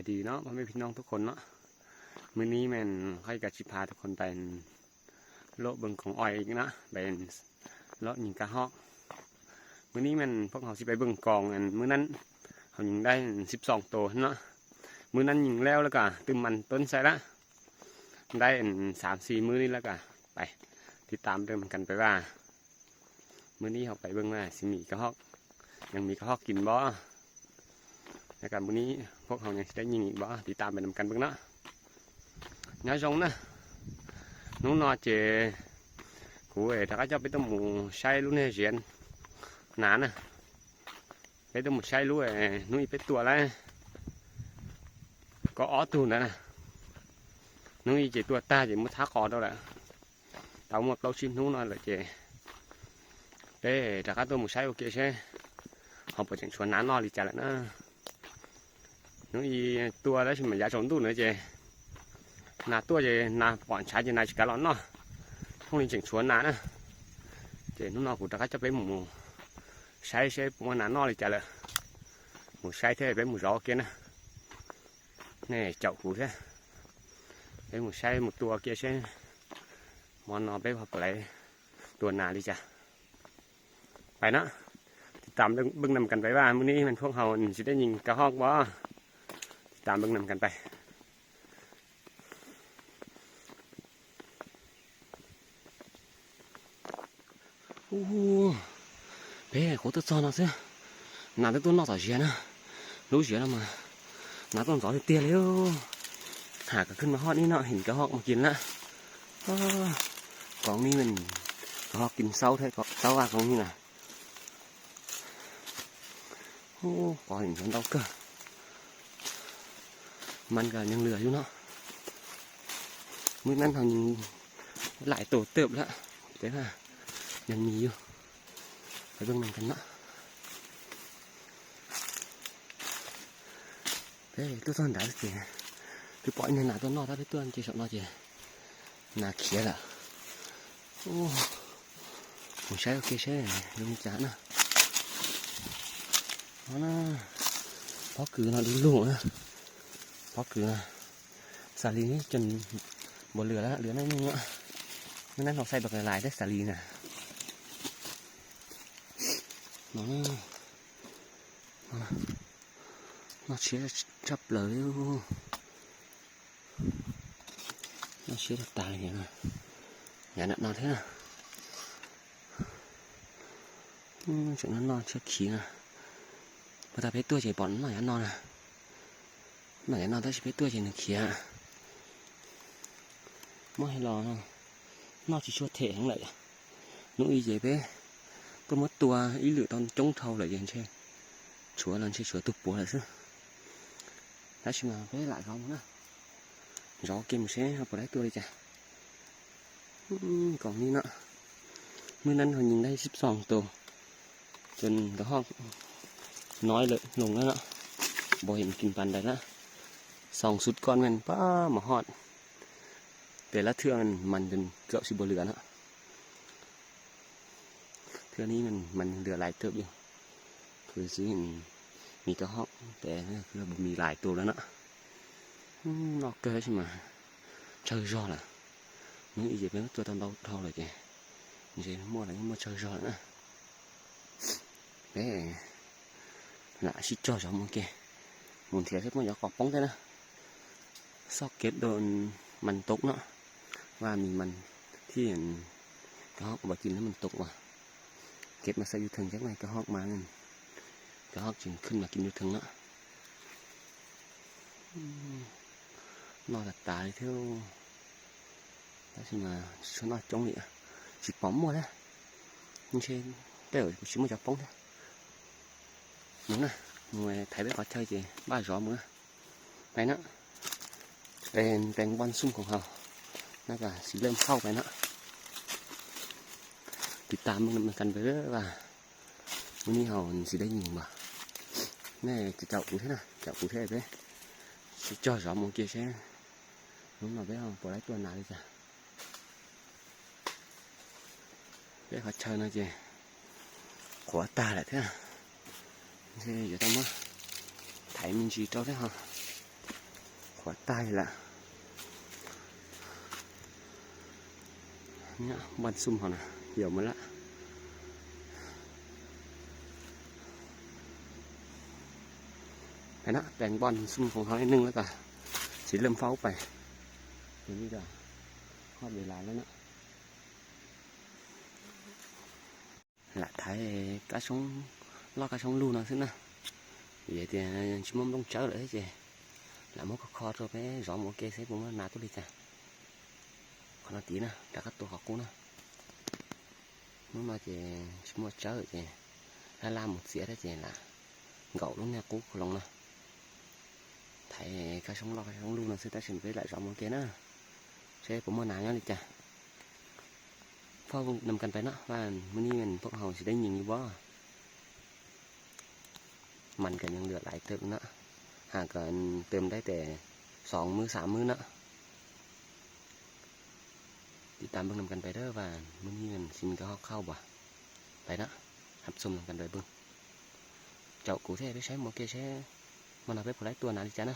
ດີເນາະ ພໍ່ແມ່ພີ່ນ້ອງທຸກຄົນເນາະ. ມື້ນີ້ແມ່ນຂ້ອຍກໍຊິພາທຸກຄົນໄປເລາະເບິ່ງກອງອ້ອຍອີກເນາະ ໄປເລາະຍິງກະຮອກ. ມື້ນີ້ແມ່ນພວກເຮົາຊິໄປເບິ່ງກອງ ອັນມື້ນັ້ນເຮົາຍິງໄດ້ສິບສອງໂຕເນາະ. ມື້ນັ້ນຍິງແລ້ວ ແລ້ວກໍຕື່ມໝັ່ນຕົ້ນໃສ່ລະ ໄດ້ອັນສາມສີ່ມື້ນີ້ ແລ້ວກໍໄປຕິດຕາມເບິ່ງນຳກັນໄປວ່າ ມື້ນີ້ເຮົາໄປເບິ່ງວ່າຊິມີກະຮອກ ຍັງມີກະຮອກກິນບໍ່ ແລ້ວກໍມື້ນີ້ພວກເຮົາຍັງຊິໄດ້ຍິງອີກບໍ່ ຕິດຕາມໄປນຳກັນເບິ່ງເນາະ. Nói chung nè, nú no ces cũ ta có cho bé tôi mù say lú nè, riêng nà nè, bé tôi mù say lú, nú y bé tua lái có ót tù nè nè, nú y ces tua ta ces mú thác có đâu lẹ. Tau muaj plaub tsib hnub no lawm ces peb rov qab tuaj mus saib ua ke seb ho puas tseem tshuav nas noj li cas lawm na. Hnub ib tuaj tab sis mas yav tsaus ntuj na ces nas tuaj ces nas pom ntshav ces nas tsis kav los noj, thooj li tseem tshuav nas na. Ces hnub no kuv rov qab coj peb mus saib seb puas muaj nas noj li cas lawm. Mus saib thiab peb mus zov ua ke na. Nej caum kuv thiab, peb mus saib mus tua ua ke seb hmo no peb ho puas laiv tua nas li cas. ไปเนาะ ติดตามเบิ่งนำกันไปว่ามื้อนี้แม่นพวกเฮาสิได้ยิงกระฮอกบ่ ติดตามเบิ่งนำกันไป. โอ้โห เป้โคตรซ้อนเอาเสีย หนาแต่ตัวนอกต่อเสียนะ รู้เสียแล้วมา หนาต้นสองเตี้ยเลย หากขึ้นมาฮอดนี่เนาะ เห็นกระฮอกมากินละ อ้ากองนี้มันกระฮอกกินเซ้าแท้ เซ้าว่ากองนี้นะ โอ้ กองเห็นฉันเต้าเกอ มันก็ยังเหลืออยู่เนาะ มื้อนั้นเฮายิงหลายโตเติบแล้ว แต่ว่ายังมีอยู่ ไปเบิ่งนำกันเนาะ เอ้ย ตัวซ้อนดาวสิ คือปล่อยในหนาตัวนอก ถ้าไปตัวมันจะสองนอกจะ หนาเขียละ โอ้ ผมใช้โอเคใช่ ดูมันจ๋านะ เอานะ พอกือเนาะ ดูลูกนะ พอกือนะ สาลีนี่จนบ่เหลือแล้ว เหลือน้อยนึงละ มื้อนั้นเฮาใส่บักหลายๆ ได้สาลีน่ะ เนาะ เนาะ เสียจับเลย เนาะ เสียตายเนี่ยนะ อย่านะ นอนเถอะนะ อืม จากนั้นนอนเช็คขี้นะ พอตาเพชรตัวใหญ่บ่อนนอน อย่านอนนะ Nọ ya no ta si pe tua si ne khia. Mo he lo no. No si chua the hang lai. Nu i je pe. Ko mo tua i lu ton chong thau lai je che. Chua lon che chua tu pua lai su. Ta si ma pe la zau mo na. Zau kem se ha po lai tua lai cha. Ưm, ກອງນີ້ເນາະ ມື້ນັ້ນເຮົາຍິງໄດ້ສິບສອງໂຕ ຈົນກະຮອກນ້ອຍເລີຍ ລົງແລ້ວເນາະ ບໍ່ເຫັນກິນປານໃດລະ. ສອງຊຸດກ່ອນແມ່ນ ປ້າ ມາຮອດ ແຕ່ລະເທື່ອມັນ ມັນຈົນເກືອບຊິບໍ່ເຫຼືອເນາະ. ເທື່ອນີ້ມັນ ມັນເຫຼືອຫຼາຍເຕີບຢູ່ ຄືຊິມີກະຮອກ ແຕ່ຄືບໍ່ມີຫຼາຍໂຕແລ້ວເນາະ. ອືມ ນອກເກີຊິມາເຈີຈອລະ ມື້ອີເຈັບເປັນຕົວຕອນເບົາເທົ່າເລີຍເກ ເຈໝົດລະ ຍັງບໍ່ເຈີຈອລະນະ. ເປ້ ລະຊິເຈີຈອມເກ ໝູນເທຍເສດໝົດຢາກອກປ່ອງແທ້ນະ. ຊອກເກັບໂດນມັນຕົກເນາະ ວ່າມີມັນທີ່ອັນກະຮອກເອົາໄປກິນແລ້ວມັນຕົກວ່າ ເກັບມາໃສ່ຢູ່ເທິງຈັກໜ້ອຍ ກະຮອກມານັ້ນ ກະຮອກຈຶ່ງຂຶ້ນມາກິນຢູ່ເທິງເນາະ. ອືມ ນອກຕາຍເທື່ອ ແລ້ວຊິມາຊວນອອກຈົ່ງອີກ ຊິປອມໝົດແລ້ວ ມັນເຊ ແຕ່ວ່າຊິມາຈາກປ່ອງແທ້ ໝູນະ ໝູໄຖໄປຂໍເຈີເຈ ບ້າຈອມໝູນະ. ໄປເນາະ ເປັນແປງບ່ອນຊຸ່ມຂອງເຮົາ ແລ້ວກະຊິເລີ່ມເຂົ້າໄປເນາະ. ຕິດຕາມເບິ່ງນຳກັນໄປເດີວ່າ ມື້ນີ້ເຮົາຊິໄດ້ຍິງບໍ່. ແນ່ຈະເຈົ້າກູແທ້ນະ ເຈົ້າກູແທ້ເດ້ ຊິເຈາະສອມໂມງເກແຊ ລຸງເອົາໄປເອົາບໍ່ໄດ້ຕົວໜາເລີຍຈ້ະ. ເວກເຂົາເຊີນເນາະເຈ ຂົວຕາແຫຼະເທື່ອ ເຈ ຢ່າຕ້ອງມາໄຖມິນຊີໂຕເດ້ເຮົາ. ກວາດຕາຍລະ. ເນຍ ບ່ອນຊຸ່ມເຮົານະ ຫຽວໝົດລະ. ໄປເນາະ ແບ່ງບ່ອນຊຸ່ມຂອງເຮົາໜ້ອຍໜຶ່ງ ແລ້ວກະຊິເລີ່ມເຝົ້າໄປ. ດຽວນີ້ກະຮອດເວລາແລ້ວເນາະ. ລະໄຖກະຊົງ ລອກກະຊົງລູນອນຊຶນນະ. ເຢ ເຕຍ ຊິມອມລົງເຈີເລີຍເຈ ລະມົກກະຄໍໂຕເປ ຈອມໂອເກເຊ ປຸມມະນາຕຸລິຈາ ຂອນອາຕີນະ ດາກະໂຕຂອງກູນະ. ມຶງມາເຈ ຊິມົກເຈີເຈ ລະລາໝົດເສຍແທ້ເຈລະ ເກົາລຸງແນວກູຂອງລົງນະ. ໄຖກະຊົງ ລອກກະຊົງລູນອນຊຶນ ຕາຊິນເປລະຈອມໂອເກນະ ເຊ ປຸມມະນາຍອນລິຈາ. ເຝົ້ານຳກັນໄປເນາະ ວ່າມື້ນີ້ແມ່ນພວກເຮົາຊິໄດ້ຍິງຢູ່ບໍ່. ມັນກະຍັງເຫຼືອຫຼາຍເຕີບເນາະ ຫາກກະເຕີມໄດ້ແຕ່ສອງມື້ສາມມື້ເນາະ. ຕິດຕາມເບິ່ງນຳກັນໄປເດີ ວ່າມື້ນີ້ແມ່ນຊິມີກະຮອກເຂົ້າບໍ່. ໄປເນາະ ຮັບຊົມນຳກັນໄປເບິ່ງ. ເຈົ້າ ກູແທ້ໄປໃຊ້ໝໍເກແຊ ມັນເອົາໄປຜູ້ຫຼາຍຕົວນາລິຈານະ.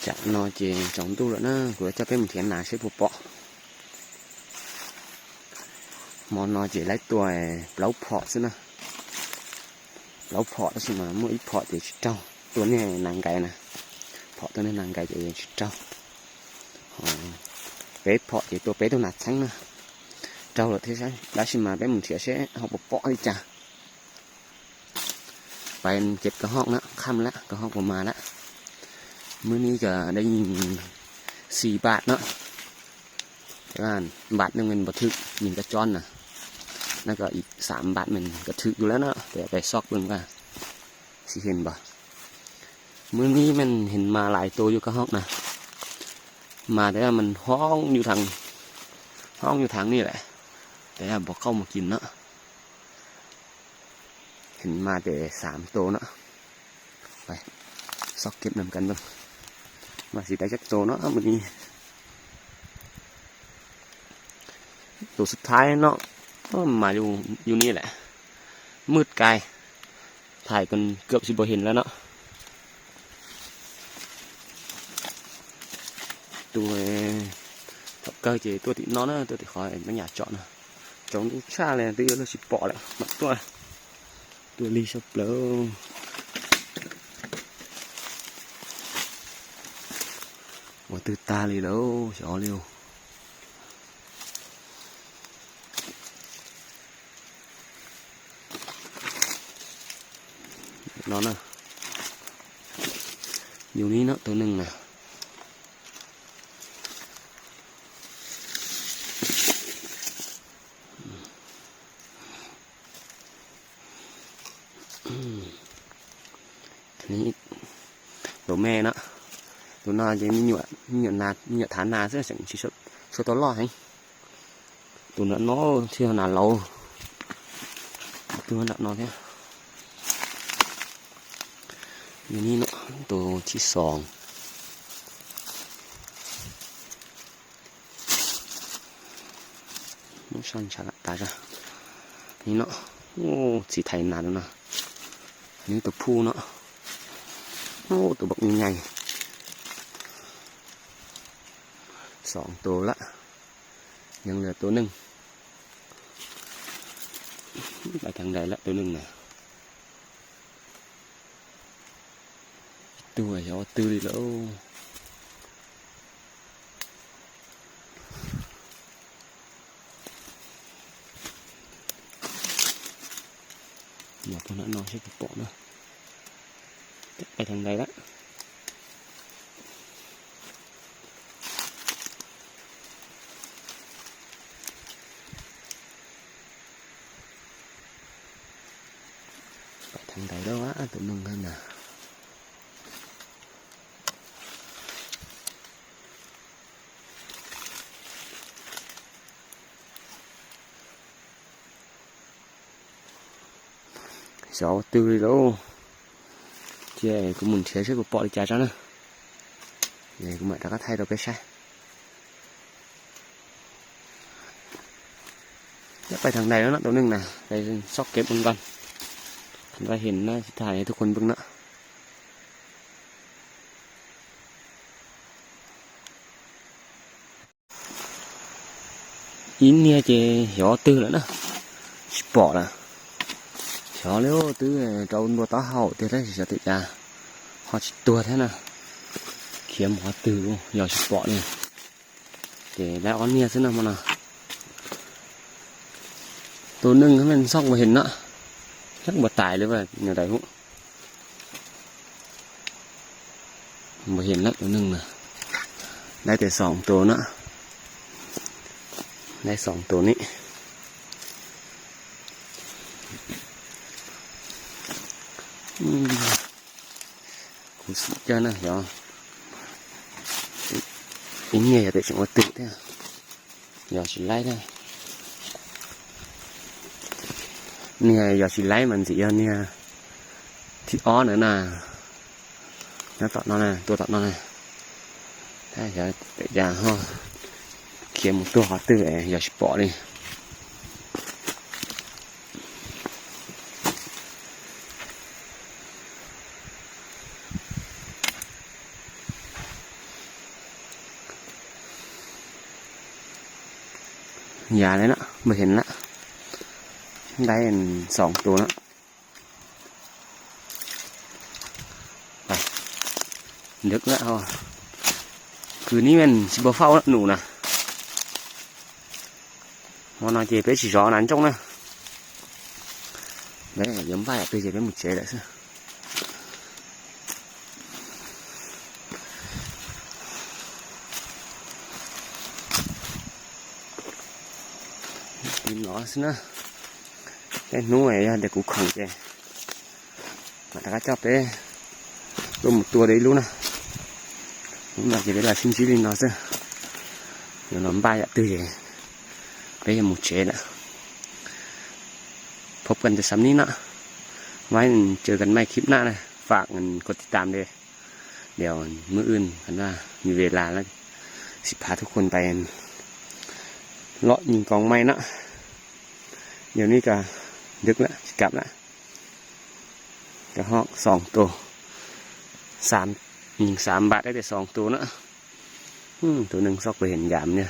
ຈາກນໍເຈ ຈອງດູລະນະ ກູວ່າຈະເປັນເຖຍນາໃຊ້ຜູ້ເປາະ. ໝໍນໍເຈຫຼາຍຕົວ ເປົ່າເພາະຊະນະ ເປົ່າເພາະຊະມາ ເມື່ອອີເພາະເຈຊິເຈົ້າ ຕົວນີ້ນາງໄກ່ນະ ເພາະຕົວນີ້ນາງໄກ່ເຈຊິເຈົ້າ. ເອ ເປະເພາະເຈ ຕົວເປະຕົວໜາແຊງນະ ເຈົ້າລະເທໃຊ້ ລາຊິມາເປັນເຖຍໃຊ້ ເຮົາບໍ່ເປາະອີກຈ້າ. ໄປເກັບກະຮອກເນາະ ຄ່ຳລະ ກະຮອກບໍ່ມາລະ. ມື້ນີ້ກະໄດ້ຍິງສີ່ບາດເນາະ ແຕ່ວ່າບາດໜຶ່ງແມ່ນບໍ່ຖືກ ຍິງກະຈ້ອນນະ ແລ້ວກະອີກສາມບາດແມ່ນກະຖືກຢູ່ແລ້ວເນາະ ແຕ່ໄປຊອກເບິ່ງວ່າຊິເຫັນບໍ່. ມື້ນີ້ແມ່ນເຫັນມາຫຼາຍໂຕຢູ່ກະຮອກນະ ມາແຕ່ວ່າມັນຮ້ອງຢູ່ທາງ ຮ້ອງຢູ່ທາງນີ້ແຫຼະ ແຕ່ວ່າບໍ່ເຂົ້າມາກິນເນາະ. ເຫັນມາແຕ່ສາມໂຕເນາະ ໄປຊອກເກັບນຳກັນເບິ່ງ ວ່າຊິໄດ້ຈັກໂຕເນາະມື້ນີ້. ໂຕສຸດທ້າຍເນາະ ເອີ ມາຢູ່ ຢູ່ນີ້ແຫຼະ ມືດກາຍ ຖ່າຍຈົນເກືອບຊິບໍ່ເຫັນແລ້ວເນາະ. ຕົວເທົ່າເກົ່າເຈ ຕົວທີ່ນອນນະ ຕົວທີ່ຂໍໃຫ້ມັນຢາກເຈາະນະ ຈອງດູຊາແລ້ວ ຕົວລະຊິເປາະແລ້ວ ມັກຕົວ ຕົວລີຊະເປີ ບໍ່ຕື່ນຕາລີໂລ ຊໍລິວ. ນອນນະ ຢູ່ນີ້ເນາະ ໂຕໜຶ່ງນະ. ອືມ ນີ້ໂຕແມ່ເນາະ ໂຕນ້ອຍຈະມີຫຍວດ ມີຫຍວດໜ້າ ມີຫຍວດຖານໜ້າເຊື່ອ ຈັ່ງຊິຊົດ ຊົດໂຕຫຼໍ່ໃຫ້ ໂຕນັ້ນເນາະ ທີ່ໜ້າເລົາ ໂຕນັ້ນເນາະ ຢູ່ນີ້ເນາະ ໂຕທີສອງ ໂອ້ ຊ່ອນສາລະຕາຈ້ະ ນີ້ເນາະ ໂອ້ ສີໄທນານເນາະ ນີ້ໂຕຜູ້ເນາະ ໂອ້ ໂຕບັກໃຫຍ່ ສອງໂຕລະ ຍັງເຫຼືອໂຕໜຶ່ງ ໄປທາງໃດລະໂຕໜຶ່ງນະ? ໂຕໃຫຍ່ ໂຕເລີຍລະ ໂອ້ ໜໍ່ພຸ້ນນະ ໜໍ່ຊິປະເປາະນະ ໄປທາງໃດລະ? ໄປທາງໃດແລ້ວວະ ໂຕໜຶ່ງຫັ້ນນະ? ສອງໂຕເລີຍໂລ ເຈ້ ກູໝູນເທໃສ່ປະເປາະເລີຍຈ້າເນາະ ເອີ ກູມາຕາກະໄທໂຕເປໃສ່ ຈະໄປທາງໃດແລ້ວເນາະ ໂຕໜຶ່ງນະ ໄປຊອກເກັບເບິ່ງກ່ອນ ຄັນວ່າເຫັນນະ ຊິຖ່າຍໃຫ້ທຸກຄົນເບິ່ງເນາະ. ອືມ ເນຍເຈ ເຫັນຕື່ລະນະ ຊິປອກລະ ເຫັນແລ້ວ ຕື້ເຈົ້າບໍ່ຕາເຫົາ ເຕີໄດ້ຊິຕິກາ ຮອດຊິຕົວແທ້ນະ ຂຽມຫົວຕື້ ຢອກຊິປອກນີ້ ເຈ ໄດ້ອອນເນຍຊະນະມັນນະ ໂຕໜຶ່ງຫັ້ນແມ່ນຊອກບໍ່ເຫັນນະ ຈັກບໍ່ຕາຍຫຼືວ່າແນວໃດຮູ້. ບໍ່ເຫັນລະໂຕໜຶ່ງນະ ໄດ້ແຕ່ສອງໂຕເນາະ ໄດ້ສອງໂຕນີ້ ອືມ ຄູຊິເຈົ້ານະ ຢອກ ອີເມຍເຕະຊິບໍ່ຕຶກແທ້. ຢອກຊິໄລ່ເດີ ເນຍຢອກຊິໄລ່ມັນຊິເອົາເນຍທີ່ອ່ອນນະນະ ນະຕອດນອນນະ ຕົວຕອດນອນນະ ຖ້າຢາກໄປຢາກເຮົາ ຂຽມຕົວເຮົາຕື້ແອ ຢອກຊິເປາະນີ້. ຢ່າເລີຍເນາະ ບໍ່ເຫັນລະ ໄດ້ອັນສອງໂຕເນາະ ໄປ ດຶກລະເຮົາ ຄືນນີ້ແມ່ນຊິບໍ່ເຝົ້າລະໜູນະ. 我那这边是啥南种呢？没有，人拜对这边没接了是。tìm nó xin á. Cái nú này để cú khẳng kìa. ມາຕາກະຈອບເດ້ ລົມຕົວໄດ້ລຸນນະ ມັນອາດຈະເວລາຊິມຊິລິນເນາະເຊີ ດຽວນອນບ່າຍອະຕື່ເດ ໄປເຮັດໝູເຈນະ ພົບກັນແຕ່ຊ່ຳນີ້ເນາະ ໄວ້ເຈີກັນໃໝ່ຄລິບໜ້ານະ ຝາກອັນກົດຕິດຕາມເດ້ ດຽວມື້ອື່ນຄັນວ່າມີເວລາແລ້ວ ຊິພາທຸກຄົນໄປອັນ ເລາະຍິງກອງໄມ້ເນາະ ດຽວນີ້ກະດຶກລະ ຊິກັບລະ. ກະຮອກສອງໂຕ ສາມ ຍິງສາມບາດໄດ້ແຕ່ສອງໂຕເນາະ ອືມ ໂຕໜຶ່ງຊອກໄປເຫັນຢາມເນຍ